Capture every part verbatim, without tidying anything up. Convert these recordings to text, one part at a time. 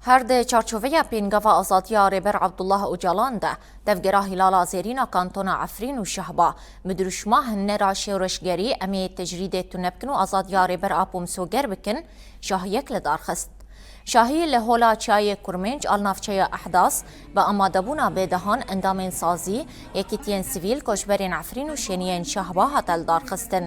Her di çarçoveya pêngava azadiya Rêber Abdullah Ocalan de, Tevgera Hîlala Zêrîn a Kantona Efrîn û Şehba bi dirûşma Hunnera Şêwreşgerî, em ê tecrîdê tune bikin û azadiya Rêber Apo misoger bikin, şahiyek li dar xist. Şahî li Hola Çiyayê Kurmênc a li navçeya Ehdas bi amadebûna bêdehan endamên sazî, yekîtiyên sivîl, koçberên Efrîn û şêniyên Şehba hate lidarxistin.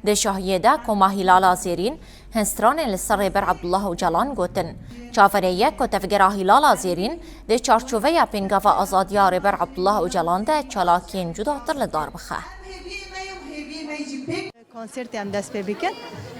Di şahiyê de Koma Hîlala Zêrîn hin stranên li ser Rêber Abdullah Ocalan gotin. Çaverê ye ku Tevgera Hîlala Zêrîn di çarçoveya pêngava azadiya Rêber Abdullah Ocalan de çalakiyên cudatir li dar bixe. Konsertê em dest pê bikin.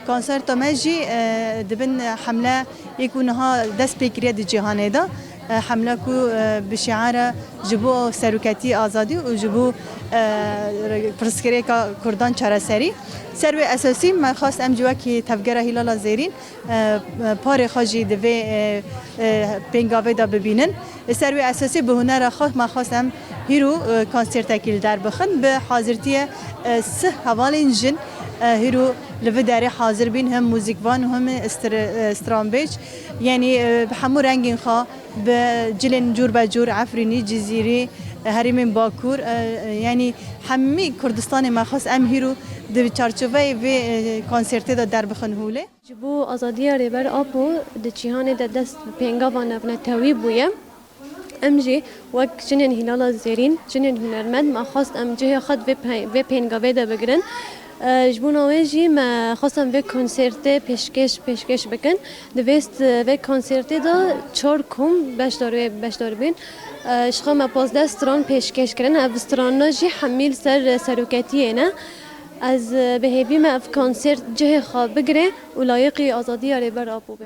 Konserta me jî, e, dibin hemle yê ku niha dest pê kiriye di cîhanê de. E, hemle ku, e, bi şiara ji bo seroketî, azadî û ji bo, e, pirsgirêka Kurdan çareserî. Ser wê esasî me xwest em jî wekî Tevgera Hîlala Zêrîn, e, parê xwe jî di vê, e, e, pêngavê de bibînin. Li ser wê esasî bi hunera xwe me xwest em hîro, e, konsertekî li der bixin. Bi hazirtiye, e, sih hevalên jin, e, hîro li vî derê hazir bîn, hem muzîkvan û hem str-, e, stranbêj. Yanî, e, bi hemû rengên xwe, bi cilên cûr be cûr, Efrînî, Cizîrî, e, herêmên Bakur, e, e, yanî hemî Kurdistanê me xwest em hîro di çarçoveyê vê, e, konsertê de derbixin holê. Ji bo azadiya Rêber Apo di cîhanê de dest bi pêngava navnetewî bûye. Em jî wek jinên Hîlala Zêrîn, jinên hunermend, me xwest em cihê xwe di vê pe-, vê pêngavê de bigirin. E, ji bona wê jî me xwest em vê konsertê pêşkêş, pêşkêş bikin. Di vê st-, vê konsertê de çar kom beşdar wê, beşdar bîn. E, ji xwe me pazdeh stran pêşkêş kirin. Ev strana jî hemî li ser seroketiyê ne. Ez, e, bi hêvî me ev konsert cihê xwe bigire û layiqî azadiya Rêber Apo be.